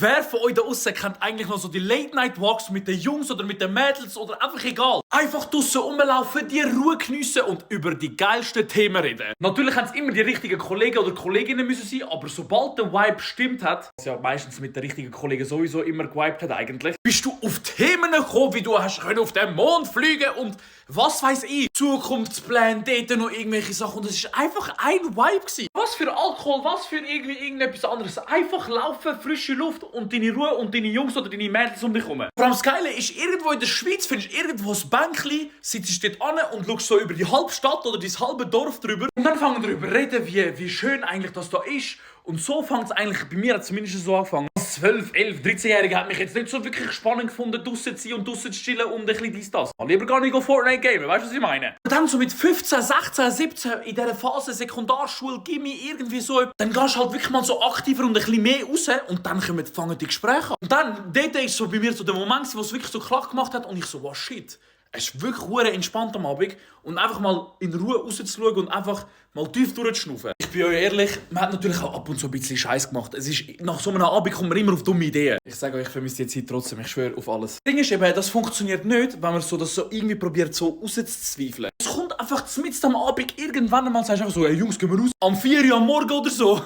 Wer von euch da draussen kennt eigentlich noch so die Late-Night-Walks mit den Jungs oder mit den Mädels oder einfach egal? Einfach draussen rumlaufen, die Ruhe geniessen und über die geilsten Themen reden. Natürlich haben es immer die richtigen Kollegen oder Kolleginnen müssen sein, aber sobald der Vibe stimmt hat, was ja meistens mit den richtigen Kollegen sowieso immer gewiped hat eigentlich, bist du auf Themen gekommen, wie du hast können auf den Mond fliegen und was weiß ich, Zukunftspläne, dort noch irgendwelche Sachen und es ist einfach ein Vibe gewesen. Was für Alkohol, was für irgendetwas anderes. Einfach laufen, frische Luft und deine Ruhe und deine Jungs oder deine Mädels um dich herum. Vor allem das Geile ist, irgendwo in der Schweiz findest du irgendwo ein Bänkchen, sitzt dort an und schaust so über die halbe Stadt oder dein halbe Dorf drüber und dann fangen wir darüber reden, wie schön eigentlich das da ist. Und so fängt es eigentlich, bei mir hat es zumindest so angefangen. Als 12, 11, 13-Jähriger hat mich jetzt nicht so wirklich spannend gefunden, draussen zu sein und draussen zu chillen und ein bisschen dies, das. Lieber gar nicht Fortnite gamen, weißt du, was ich meine? Und dann so mit 15, 16, 17, in dieser Phase Sekundarschule, Gimmi, irgendwie so, dann gehst du halt wirklich mal so aktiver und ein bisschen mehr raus und dann fangen die Gespräche an. Und dann, dort ist so bei mir so der Moment, wo es wirklich so Klack gemacht hat und ich so, wow, shit. Es ist wirklich sehr entspannt am Abend und einfach mal in Ruhe rauszuschauen und einfach mal tief durchzuschnaufen. Ich bin euch ehrlich, man hat natürlich auch ab und zu ein bisschen Scheiß gemacht. Es ist, nach so einem Abend kommt man immer auf dumme Ideen. Ich sage euch, ich vermisse die Zeit trotzdem, ich schwöre auf alles. Das Ding ist eben, das funktioniert nicht, wenn man das so irgendwie probiert so rauszuzweifeln. Es kommt einfach mitten am Abend irgendwann mal, sagst du einfach so, hey Jungs, gehen wir raus. Am 4 Uhr am Morgen oder so.